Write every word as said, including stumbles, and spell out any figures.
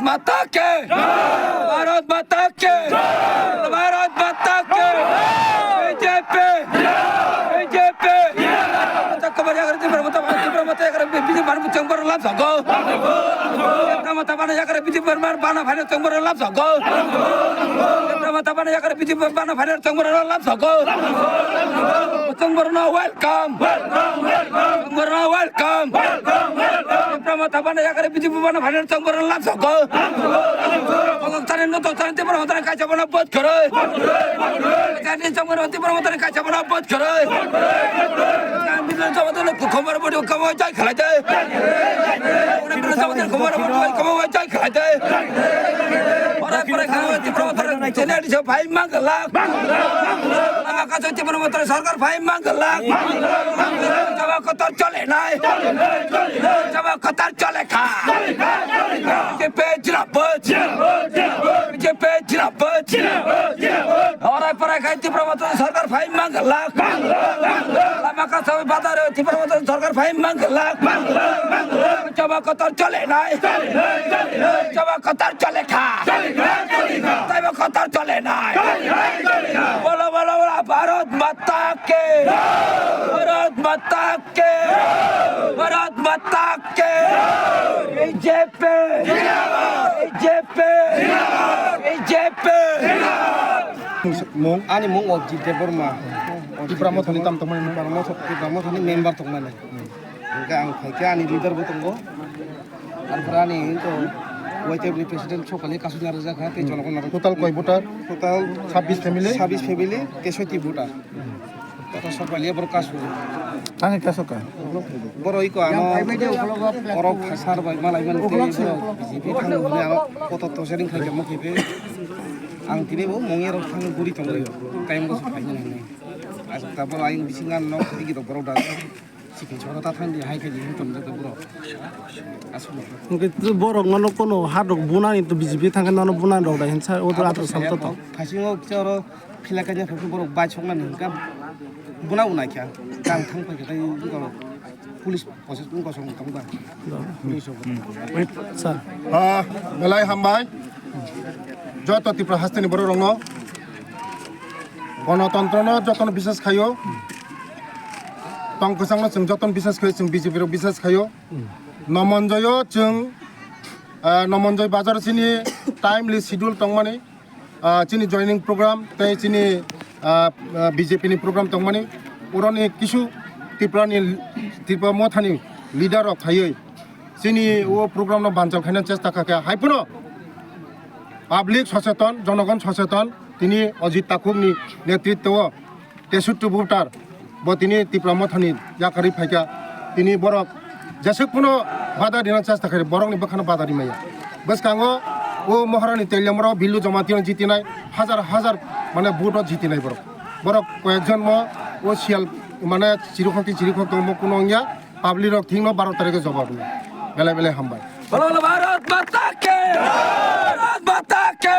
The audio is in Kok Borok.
माता के भारत माता के भारत माता के बीजेपी बीजेपी कमर याकर तीव्र मत तीव्र मत याकर बीजेपी बार चंबर लाभ सको तीव्र मत बार याकर बीजेपी बार बार बाना फाइनल चंबर लाभ सको तीव्र मत बार याकर बीजेपी बार बाना फाइनल चंबर लाभ सको चंबर ना वेलकम चंबर ना welcome Prama Tapana yakare B J P bana final chong borok lab soko. Tokok tani no tok tani Tipra Motha ni kaisa bana bot khoro. Tani chong borok Tipra Motha ni kaisa bana bot khoro. Tani bidal chong borok khomor bodi kamo jai khalai de. Bidal chong borok khomor bodi kamo jai khalai de. Ora pore khana Tipra Motha ni chene di so bhai mang lak. Lama kaso Tipra Motha ni sarkar bhai mang lak. Jawab kotor chole nai. Jawab kotor chole kha. B J P jinabad. B J P jinabad. Orai porai khai Tipra Motha sarkar phai mang lak. Lama ka sawi badar Tipra Motha sarkar phai mang lak. Jawab kotor chole nai. Jawab kotor chole kha. Jawab kotor chole nai. Bolo bolo bolo Bharat Mata ke. Bharat Mata ke. Bharat Mata ke. B J P. B J P. B J P. Mung? Ani mung Ojit Debbarma. Tipra Mothani tam tongmani mung? Tipra Motha, Tipra Mothani member tongmani. Hingke ang phaikhe ani leader bo tongo. Arpore ani to Y T F ni president sokali kasuna rwjak kha, tei jonogon narwk. Total koi voter? Total sabbish family? Sabbish family, teisoti voter. Total sokali borok kasu. Tangwi kasu ka? Borok iko ano borok phasar bai malai mani tei borok B J P thang hwnwi ano kotor tosa ring khaijak ma khe. Ang tini bo mungya rok thang guri tongwi. Time bo phai mani. Aswk ta borok ayang bising ano nok tigi to borok da. Sikhi choro ta thang di hai khe di tong jata borok. Aswk. Hwnkhe borok nono kono ha rok bunani to B J P thang khe nono bunani rok da hinsa o to atro sam to to. Phaisingo kisa oro phila kanya phai borok bai soknani hwnkhe buna unai kha. Kang thang phai khe tei police process wng kosong tong ba. Police rok. Sir. Ah, belai hambai. Joto Tripura hasteni borok rokno. Gonotontro no jotono bisas khaio. Tong kwchangno chwng jotono bisas khaio, chwng B J P rok bisas khaio. Nomonjoyo chwng, ah, Nomonjoi bazar chini timely schedule tongmani, ah, chini joining program tei chini, ah, ah, B J P ni program tongmani. Oroni kisu Tripura ni, Tripura mothani leader rok phaiwi chini o program no banchal khaina chesta kha khe. Haiphano public socheton, jonogon socheton, tini Ajit Takhuk ni netritwo o tesuttu voter bo tini Tipra mothani yakarwi phaikha. Tini borok jeswk phano bada rina chesta khairi, borokni bwkhano bada rimaya. Bwskango o Maharani Teliamura Billu Jamatia jitinai, hajar hajar mane vote o jitinai borok. Borok koyekjon mo o siyal mane chirikhok tei chirikhok tongmo kuno wngya. Public rok thikno baro tarikhe jobab rw. Belai belai hambai. Bolo bolo Bharat Mata ke! Bharat Mata ke!